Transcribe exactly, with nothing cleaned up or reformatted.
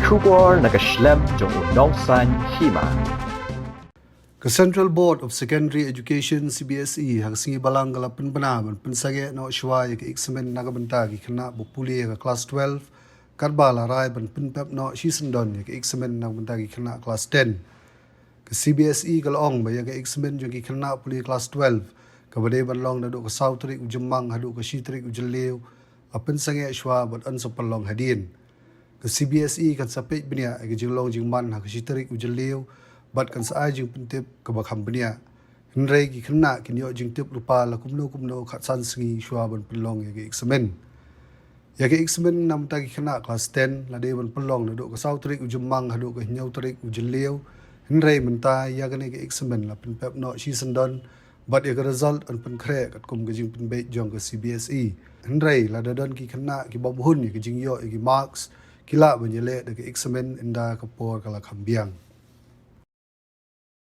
Khubor na ka shlem jong u nongsan hima. Ka Central Board of Secondary Education, C B S E, ha ka sngi Balang ka la pynbna ban pynsangeh noh shuwa ïa ka eksamin na ka bynta ki khynnah ba pule ïa ka klas twelve, katba la rai ban pynpep noh shisyndon ïa ka eksamin na ka bynta ki khynnah klas ten. Ka C B S E ka la ong ba ïa ka eksamin jong ki khynnah pule klas twelve, kaba dei ban long naduh ka saw tarik u Jymmang haduh ka shi tarik u Jylliew, la pynsangeh shuwa bad yn sa pynlong hadien. Ka C B S E kan sa peit bniah ïa ka jinglong jingman ha ka shi tarik u Jylliew bad kan sa ai jingpyntip kaba kham bniah. Hynrei ki khynnah kin ïoh jingtip lypa la kumno kumno khatsan sngi shuwa ban pynlong ïa ka eksamin. Ïa ka eksamin na ka bynta ki khynnah klas ten la dei ban pynlong naduh ka saw tarik u Jymmang haduh ka hynñiew tarik u Jylliew. Hynrei mynta ïa kane ka eksamin la pynpep noh shisyndon bad ïa ka result yn pynkhreh katkum ka jingpynbeit jong ka C B S E. Hynrei lada don ki khynnah ki bym hun ïa ka jingïoh ïa ki marks, ki lah ban ïaleh da ka eksamin ynda ka por ka la kham biang.